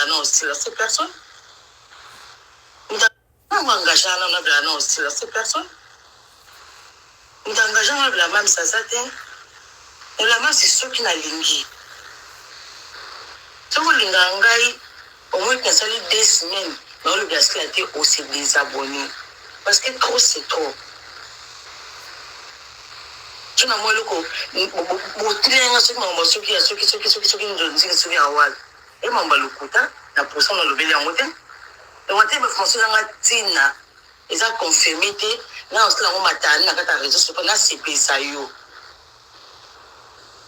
nalobela na osila c'est personne. Moto ango engage nga nalobela na osila c'est personne. Moto engage nga nalobela mam's aza te. Nalobela mam's soki nalingi. Soki olingaka ngai au moins nasali 2 semaines naolobela sila te, o se désabonner parce que trop, c'est trop. So na mwa eloko botinanga, soki makambo, soki ya soki soki soki soki nzonzingi, soki ya wala e mambo ya lokuta na posa nalobeli yango te. Donc ate baformation ezanga ntina, eza confirmé te. Na osala yango matani na kati ya réseau sociaux, nasepelisa yo.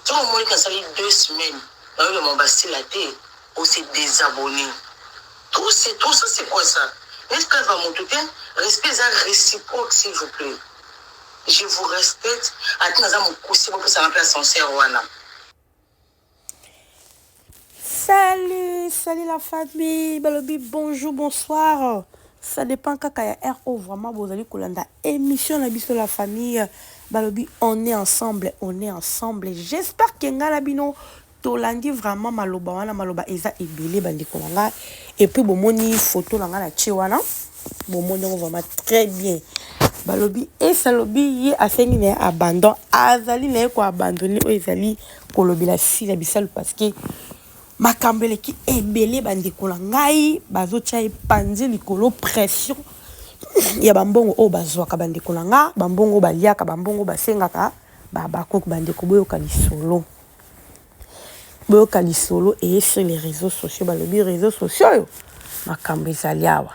Soki omoni nasali 2 semaines nayoba mambo basila te, o se désabonner. Trop, c'est trop. Ça, c'est quoi ça? Esclave ya moto te. Respect eza réciproque, s'il vous plaît. Je vous respecte. Ati naza mokusi, bopesanga mpe ascenseur wana. Salut, salut la famille. Balobi bonjour, bonsoir. Ça dépend kaka ya RO vraiment bozali kolanda émission na biso, la famille. Balobi on est ensemble, on est ensemble. J'espère que nga na bino tolandi vraiment maloba wana. Maloba eza ebele, bandeko na nga. Et puis bomoni photo na nga na tie wana. Bomoni yango vraiment très bien. Balobi esalobi ye asengi na ye abandon, azali na ye koabandonner oyo ezali kolobela Sila Bisalu parce que makambo eleki ebele. Bandeko na ngai, bazotia epanzi likolo pression ya bambongo oyo bazwaka. Bandeko na nga, bambongo oyo baliaka, bambongo oyo basengaka bakoki. Bandeko, boyoka lisolo, boyoka lisolo eye sur les réseaux sociaux. Balobi réseaux sociaux oyo makambo ezali awa,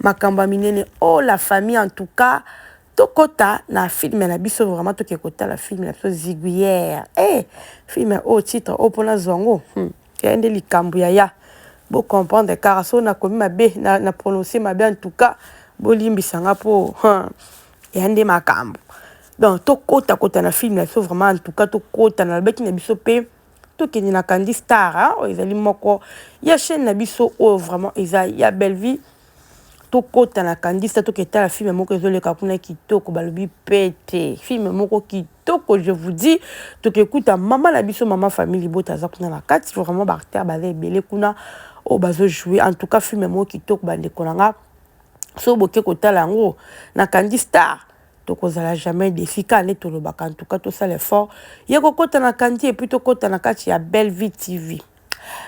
makambo ya minene. Oh la famille, en tout cas tokɔta na film na biso vraiment, toke kotala film na biso Ziguière. Eh, film oyo, titre oyo mpona zwa yango ya nde likambo ya ya bocomprendre kaka. So nakomi mabe na prononce mabe, en tout cas bolimbisanga mpo ya nde makambo. Donc tokɔta kota na film na biso vraiment. En tout cas tokɔta na lobeki na biso mpe tokende na Kandi Star oyo ezali moko ya chaîne na biso oyo vraiment eza ya Bellevue. Tokɔta na Kandi Star, toketala film moko ezoleka kuna kitoko. Balobi pete film moko kitoko, je vous dis. Tokekuta mama na biso, mama famille libota, aza kuna na kati. Vraiment baacteur baza ebele kuna oyo bazojouer. En tout cas film moko kitoko, bandeko na nga. So boke kotala yango na Kandi Star, tokozala jamais déçus kaka nde tolobaka. En tout cas tosala effort ye kokɔta na Kandi et puis tokɔta na kati ya Bellevue TV.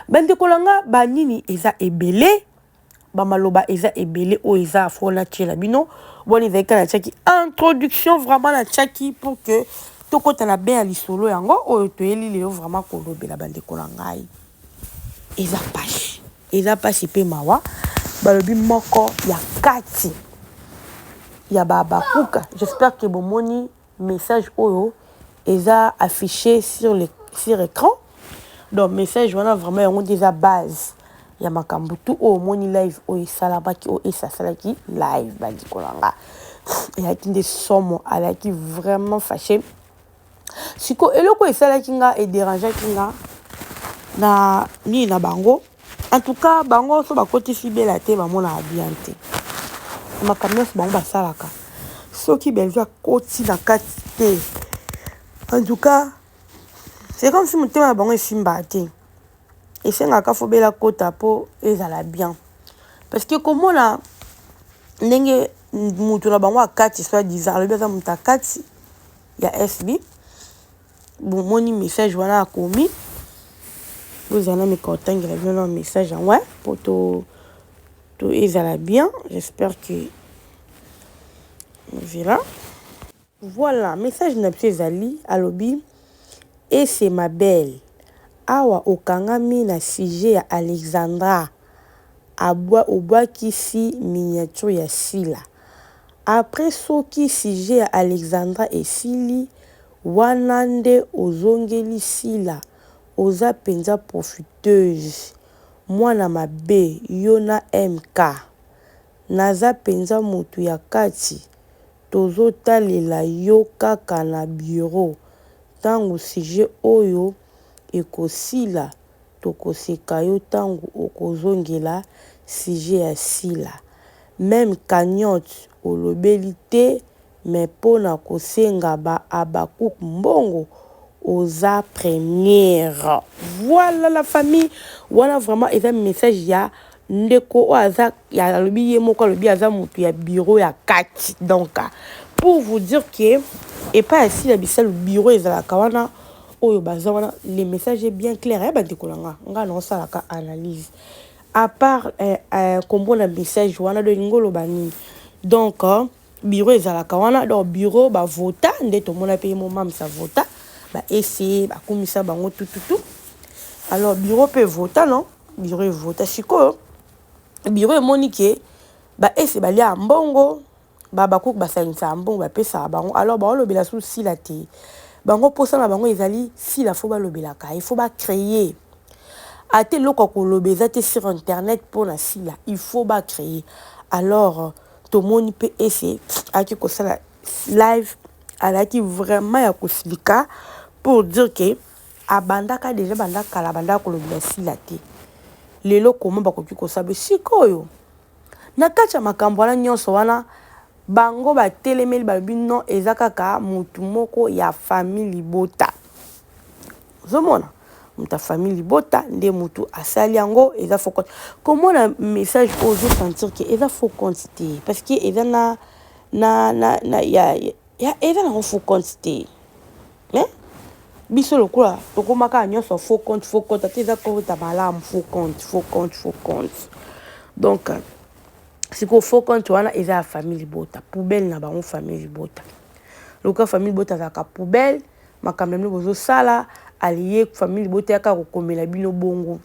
Bandeko na nga, banini eza ebele, bamaloba eza ebele oyo eza afo natiela bino. Bwana ezali kaka natiaki introduction vraiment, natiaki pour que tokɔta na be ya lisolo yango oyo toyeli lelo vraiment kolobela. Bandeko na ngai, eza pasi, eza pasi mpe mawa. Balobi moko ya kati ya babakuka, j'espère que bomoni message oyo eza affiché sur écran. Donc message wana vraiment yango nde eza base ya makambo tu oyo omoni live oyo esalamaki, oyo esasalaki live. Bandeko na nga, eyaki nde somo, alaki vraiment fâché. Sikoyo eloko esalaki nga, edérangeaki nga na nini na bango? En tout cas bango so bakotisi bela te, bamonaka bien te makambo nyonso bango basalaka. Soki Bellevue akoti na kati te, en tout cas c'est comme si motema na bango esimbaka te. Esengaka fo bela kota mpo ezala bien parce que komona ndenge mutu na bango akati, soi disant alobi aza moto akati ya SB. Bomoni message wana akomi, bozala na meka otangela bino na message yango po to ezala bien. J'espère que voilà, voilà message na biso ezali. Alobi: "Ese ma belle, awa okangami na sujet ya Alexandra, obwakisi miniature ya Sila. Après soki sujet ya Alexandra esili, wana nde ozongeli Sila. Oza mpenza profiteuse, mwana mabe yo na MK. Naza mpenza motu ya kati, tozotalela yo kaka na bureau. Ntango sujet oyo ekosila, tokoseka yo ntango okozongela sujet ya Sila. Même cagnotte olobeli te, mais mpona kosenga ba Abakuku mbongo. Oza première. Voilà la famille. Wana vraiment eza message ya ndeko oyo aza ya alobi ye moko alobi aza mutu ya bureau ya kati. Donc pour vous dire que epai ya Sila Bisalu bureau ezalaka wana oyo baza wana le message est bien clair ya bandeko na nga nga naosalaka analyse à part eh, eh, kombo na message wana do elingi oloba nini donc euh, Bureau ezalaka wana donc bureau ba vota nde tomona pe ye mo mam's avota ba ese bakumisa bango tututu alors bureau pe evota non bureau evota sikoyo bureau emoni ke ba ese balia mbongo ba bakuku basangisaka mbongo bapesaka bango alors baolobela su sila te bango mposa na bango ezali sila fo balobelaka il faut ba créer ata eloko ya koloba eza te sur internet mpo na sila il faut ba créer alors Tomoni pe Ese ayaki kosala live alaki vraiment ya kosilika pour dire que abandaka deja banda kala abandaka kolobela Sila te lelo comment bakoki kosala boye sikoyo na kati ya makambo wana nyonso wana bango batelemeli balobi non eza kaka mutu moko ya famille libota Ozomona moto ya famille libota nde mutu asali yango eza faux compte. Komona message oyo ozo sentir que eza faux compte te parce que eza na na na, na ya, ya eza nango faux compte te mais biso lokola tokoma kaka nyonso faux compte faux compte ata eza compte ya malamu faux compte faux compte faux compte donc sikoyo faux compte wana eza ya famille libota poubelle na bango famille libota lokola famille libota azalaka poubelle Makambo na bino bozo sala alie famille libota yaka kokomela bino bongo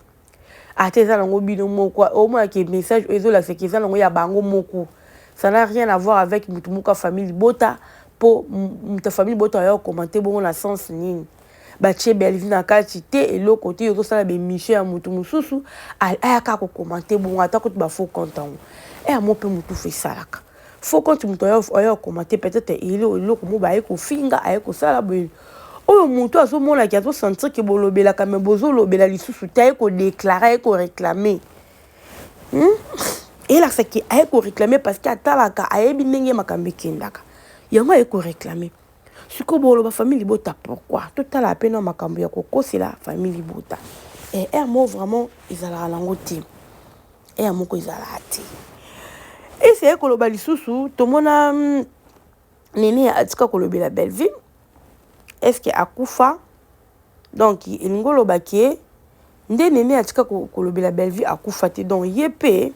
ata eza nango bino moko omona ke message oyo ezolakisa ke eza nango ya bango moko ça n'a rien à voir avec mutu moko ya famille libota po mutu ya famille libota aya kokomante bongo na sens nini batie Bellevue na kati te eloko te ozosala ba émission ya mutu mosusu aya kaka kokomante bongo ata kutu ba faux compte yango eya mo mpe mutu fo esalaka Faux compte moto aya commenter peut-être eloko moko baye kofinga aye kosala boye oyo moto azomona ke azosentir ke bolobelaka me bozolobela lisusu te aye kodeklare aye koreklame hmm? elakisa ke aye koreklame parce que atalaka ayebi ndenge makambo ekendaka yango aye koreklame sikoyo boloba famille libota pourquoi totala mpe na makambo ya kokosela famille libota eh, aire moko vraiment ezalaka nango te Heure moko ezalaka te. Ese koloba lisusu tomona hmm, Nene atika kolobela Bellevue. Est-ce que akufa? Donc elingi oloba ke nde Nene atika kolobela Bellevue akufa te. Donc ye pe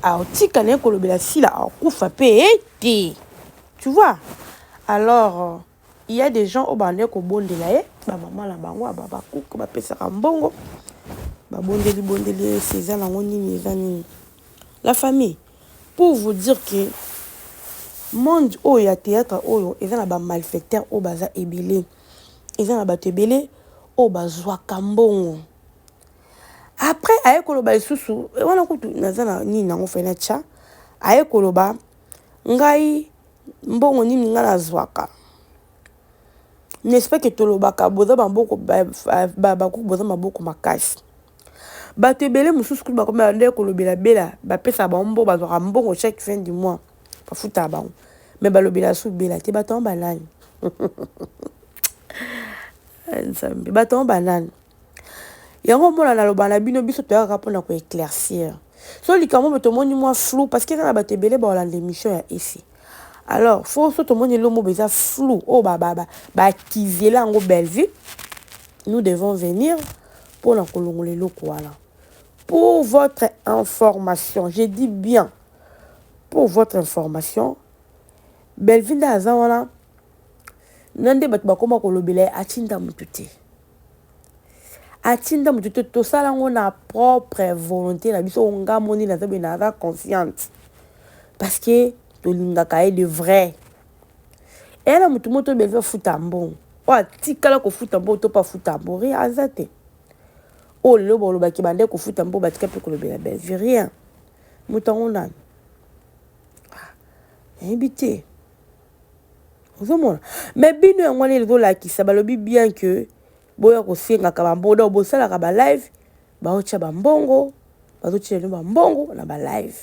atika naye kolobela Sila akufa pe te. Tu vois? Alors Il ya des gens oyo babandaki kobondela ye, ba maman na bango ba habacuc bapesaka mbongo, babondeli bondeli ye ese eza nango nini eza nini. La famille, pour vous dire que monde oyo ya theatre oyo eza na ba malfaiteurs oyo baza ebele, eza na bato ebele oyo bazwaka mbongo. Après aye koloba lisusu wana kutu naza na nini nango fai natya, aye koloba ngai Mbongo nini nga nazwaka? N'est-ce pas que tolobaka boza maboko ba boza maboko makasi. Bato ebele mosusu kutu bakomi nde kolobela bela bapesaka bango mbongo bazwaka mbongo chaque fin du mois bafutaka bango mais balobela su bela te bato yango banani nzambe bato yango banani Yango omona naloba na bino biso toyaka kaka pona ko eclaircir. So likambo oyo tomoni mwa flou parce que eza na bato ebele baolanda emission ya Ese. Alors faut so tomoni eloko moko eza flou oyo ba ba ba accusela yango Bellevue, nous devons venir pona kolongola eloko wana. Pour votre information, je dis bien pour votre information, Bellevue nde aza wana na nde bato bakoma kolobela ye atinda motu te. Atinda moto te tosala yango na propre volonté na biso nga moni naza boye naza consciente parce que tolingaka ye de vrai eya na moto moko to Bellevue afuta mbongo oyo atikala kofuta mbongo to mpe afuta mbongo rien aza te oyo lelo bolobaki bande kofuta mbongo batika mpe kolobela Bellevue rien moto yango nani ah, nayebi te Ozomona? Mais bino yango wana ezolakisa balobi bien que boya kosengaka ba mbongo donc bosalaka ba live baotia ba mbongo bazotia bino ba mbongo na ba live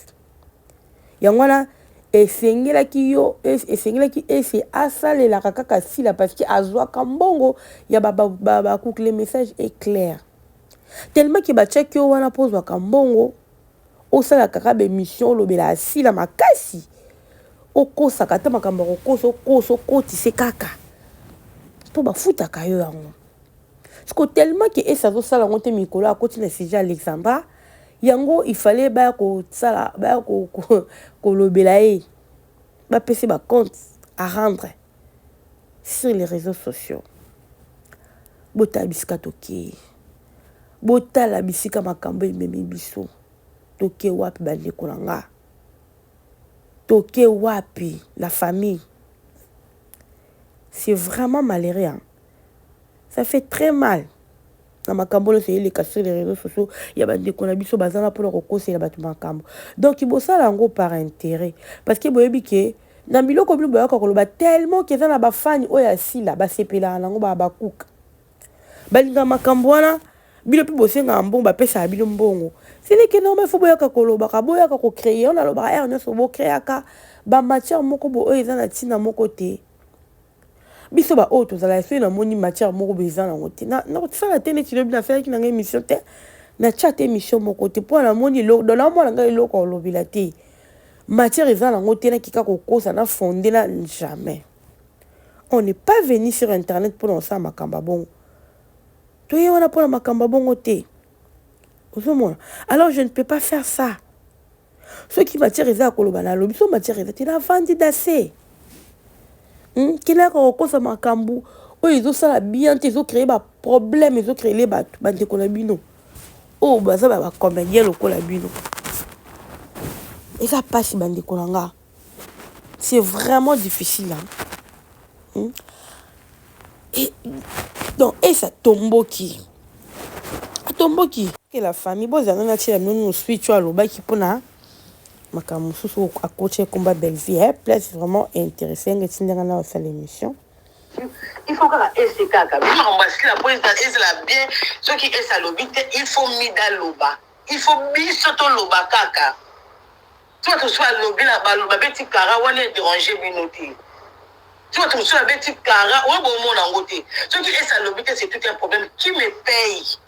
yango wana. Esengelaki yo esengelaki ese asalelaka kaka sila parce que azuaka mbongo ya ba ba le message est clair tellement que batiaki yo wana po ozwaka mbongo osalaka kaka ba emission olobelaka sila makasi okosaka ata makambo ya kokosa okosa okotise kaka po bafutaka yo yango siko tellement que ese azosala yango te mikolo akoti na sujet Alexandra Yango il fallait baya kosala baya kolobela ye bapesi ba compte à rendre sur les réseaux sociaux. Botala bisika tokei, botala bisika makambo ememi biso, toke wapi bandeko na nga, toke wapi la famille. C'est vraiment malheureux hein. Ça fait très mal. Na makambo nyonso eleka sur les réseaux sociaux ya bandeko na biso baza na mpona kokosela bato makambo. Donc bosala yango par intérêt parce que boyebi ke na biloko bino boyaka koloba tellement ke eza na bafani oyo ya sila basepelaka nango ba bakuka balinga makambo wana bino mpe bosengaka mbongo bapesaka bino mbongo seleke normal fo boyaka kolobaka boyaka kocreye wana alobaka heure nyonso bocreaka bamatière moko bo oyo eza na ntina moko te. Biso ba oyo tozalaka soki namoni matière moko boye eza nango te nakosala te neti lobi nasalaki nanga émission te natya te émission moko te mpo namoni eloko donc naomona ngai eloko ya kolobela te matière eza nango te nakika kokosa na fonde na jamais on n'est pas venu sur internet mpona kosala makambo ya bongo toye wana mpona makambo ya bongo te ozomona alors je ne peux pas faire ça Soki matière eza ya koloba nalobi, soki matière eza te navandi dase. Kende kaka kokosa makambo oyo ezosala bien te, ezo créer ba problème, ezo créer bato bandeko na bino oyo baza ba comédien lokola bino. Eza pasi bandeko na nga, c'est vraiment difficile hein. Et, donc esa tomboki atomboki ke la famille bozala nanu atiela bino nanu switch oyo alobaki mpona makambo mosusu akoti ekomba Bellevue eh, place vraiment intéressé nga etindi nga na osala émission. Il faut kaka ese kaka bino makambo ya sila po ezala bien soki ese alobi te il faut mida aloba il faut biso toloba kaka Ti bato mosusu balobi na babeti kara wana e déranger bino te. Ti bato mosusu babeti kara oyo bomona yango te. Soki ese alobi te c'est tout un problème. Qui me paye?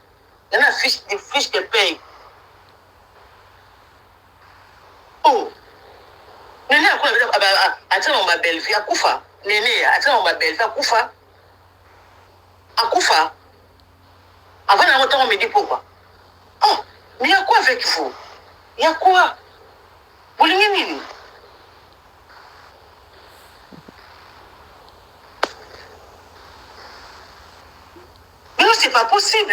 Nana fiche de fiche de paye. Oh. Nene akula atia na ba Bellevue akufa. Nene atia na ba Bellevue akufa. Akufa. Avant na yango ntango midi pokwa. Oh, mais ya quoi avec vous? Ya quoi? Bolingi nini? Mais non, c'est pas possible.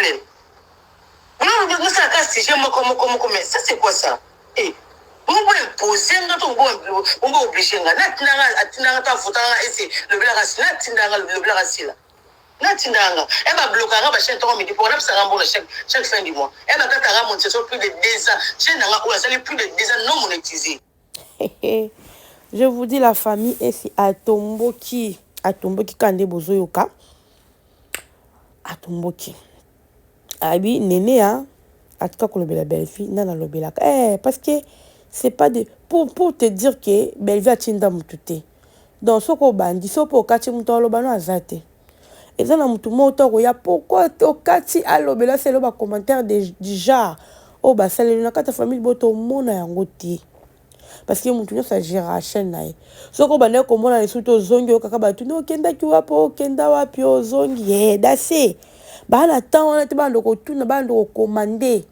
Non, non, ça, c'est sujet moko moko moko, mais ça c'est quoi ça? Eh, bongo imposer nga to bongo obliger nga. Na tinanga atinanga ta votanga ese lobelaka sila, na tindanga lobelaka sila. Nga tinda nga eh ba bloka nga ba chaine tongo midi pokua na pesa nga mbongo chaque chaque fin du mois eh ba kata nga monetisation plus de 2 ans chaine na nga oyo asali plus de 2 ans non monetise. Je vous dis la famille esi atomboki atomboki kaka nde bozoyoka atomboki abi neneya atika kolobela Bellevue nani alobelaka eh parce que c'est pas de pour te dire que Bellevue atinda mutu te donc soki obandi soki mpe okati mutu aloba no aza te eza na mutu moko te akoya pourquoi okati alobela selo ba commentaire de du genre oyo basaleli na kati ya famille boto omona yango te parce que mutu nyonso agéraka chaîne na ye soki obandaki komona lisusu te ozongi oyokaka batuni okendaki wapi okenda wapi ozongi ye dase baa na temps wana te bando kotuna bando kokomande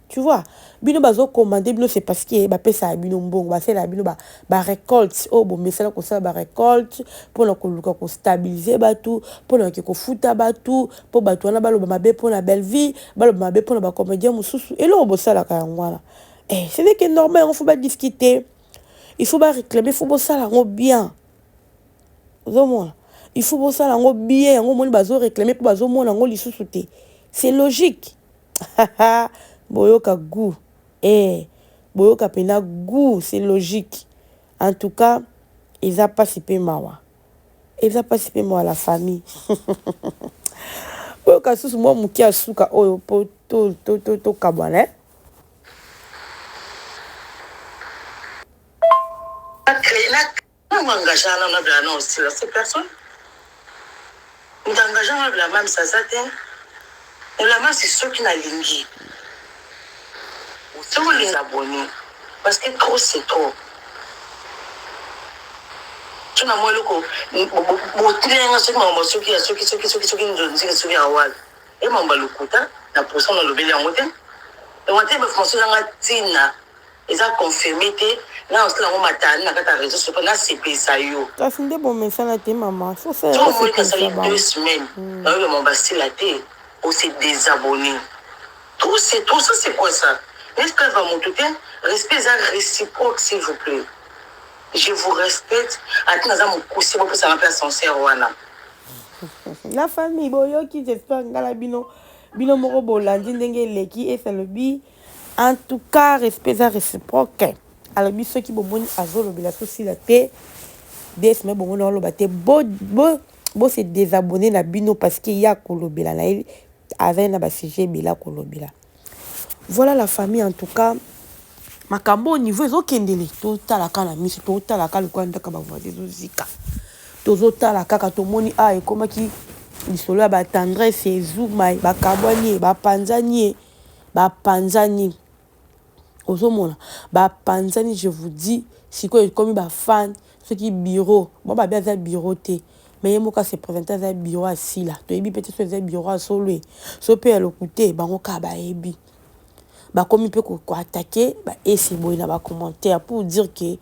tu vois bino bazokomande bino c'est parce que bapesaka bino mbongo basalelaka bino barécolte oyo bomesana kosala barécolte mpona koluka kostabilize bato mpona ke kofuta bato mpo bato wana baloba mabe mpona bellevie baloba mabe mpona bacomédien mosusu eloko bosalaka yango wana Eh, ce n'est que normal, il faut pas discuter. Il faut pas réclamer, il faut bosala yango bien. Ozomona? Il faut bosala yango bien, yango moni bazo réclamer po bazomona yango lisusu te. C'est logique. Boyoka goût. Eh, boyoka pena goût, c'est logique. En tout cas, eza pasi pe mawa. Eza pasi pe mawa la famille. Boyoka susu mwa moke ya suka oyo po to to to tokabwana eh. Na Nani engage na na bla na osila c'est personne. Moto engage na bla même ça ça te. La masse soki nalingi. Soki olingi abonné parce que trop c'est trop. So na mwa eloko botinanga soki makambo soki ya soki soki soki soki nzonziki soki ya wala e makambo ya lokuta na posa nalobeli yango te. Donc ate baformation ezanga ntina, eza confirme te, nga nasala yango matani na kati ya réseau sociaux nasepelisa yo. Kasi nde bomesana te mama, soki omoni kasali 2 semaines nayoba makambo basila te, ose désabonné. Trop c'est trop, ça c'est quoi ça? Esclave ya motu te, respect eza réciproque, s'il vous plaît. Je vous respecte, ati naza mokusi, bopesanga mpe ascenseur wana. La famille, boyoki, j'espère ngala bino bino moko bolandi ndenge eleki. Ese alobi en tout cas respect eza réciproque. Alobi soki bomoni azolobela sosila te, 2 semaines bomoni oloba te, bo se désabonner na bino, parce que ya kolobela na ye azali na basujet ebele akolobela. Voilà la famille, en tout cas makambo au niveau ezokendele, totalaka na miso, totalaka lokola ndaka bavoisin ezozika, tozotala kaka, tomoni a ekomaki lisolo ya batendresse ezuma, bakabwani ye, bapanzani ye, bapanzani, ozomona bapanzani. Je vous dis, sikoyo ekomi bafan soki bureau bo babi aza bureau te, mais ye moko ase présente aza bureau, asila toyebi mpe te so eza bureau asolo e so mpe ya lokute, bango kaka bayebi. Bakomi mpe koattaquer baese boye na bacommentaire pour dire que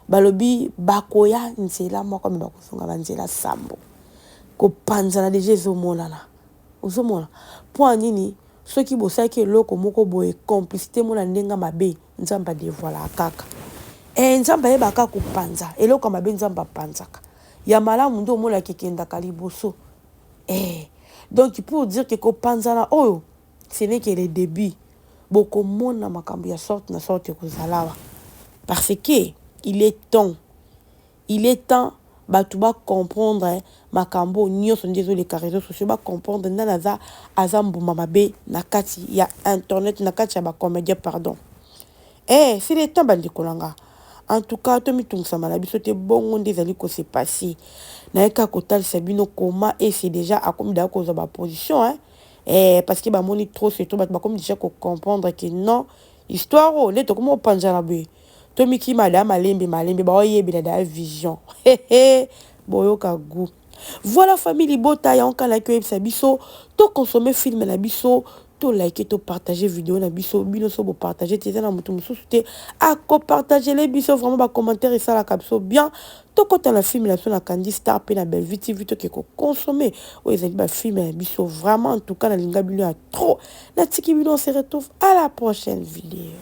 balobi bakoya nzela moko me bakozonga banzela sambo. Kopanzana déjà ezomonana, ozomona mpo ya nini? Soki bosalaki eloko moko boye, complicité mona ndenge mabe, Nzambe adévoilaka kaka. E Nzambe ayebaka kopanza eloko ya mabe, Nzambe apanzaka ya malamu nde omonaka ekendaka liboso. Donc pour dire que kopanzana oyo, ce n'est que le début. Bokomona makambo ya sorte na sorte ekozala awa, parce que il est temps, il est temps bato bacomprendre makambo nyonso nde ezoleka réseau sociaux, bacomprendre ndani aza mbuma mabe na kati ya internet, na kati ya bacomédien, pardon. C'est le temps, bandeko na nga. En tout cas tomitungisama na biso te, bongo nde ezali kose passer. Naye kaka kotalisa bino koma ese déjà akomi daya kozwa baposition, hein? Parce que bamoni trop surtout bato bakomi déjà kocomprendre que non, histoire oyo nde tokomi kopanzana boye, tomikima daya malembe malembe, baoyebela daya vision, boyoka goût. Voilà famille libota, yango kaka nayaki oyebisa biso, toconsommer film na biso, tolike, topartage video na biso. Bino so bopartage te, eza na moto mosusu te akopartagele biso. Vraiment bacommentaire esalaka biso bien. Tokɔta na film na biso na Kandi Star mpe na Bellevue TV, toke koconsommer oyo ezali bafilm na biso. Vraiment, en tout cas nalinga bino ya trop, natiki bino, on se retrouve à la prochaine vidéo.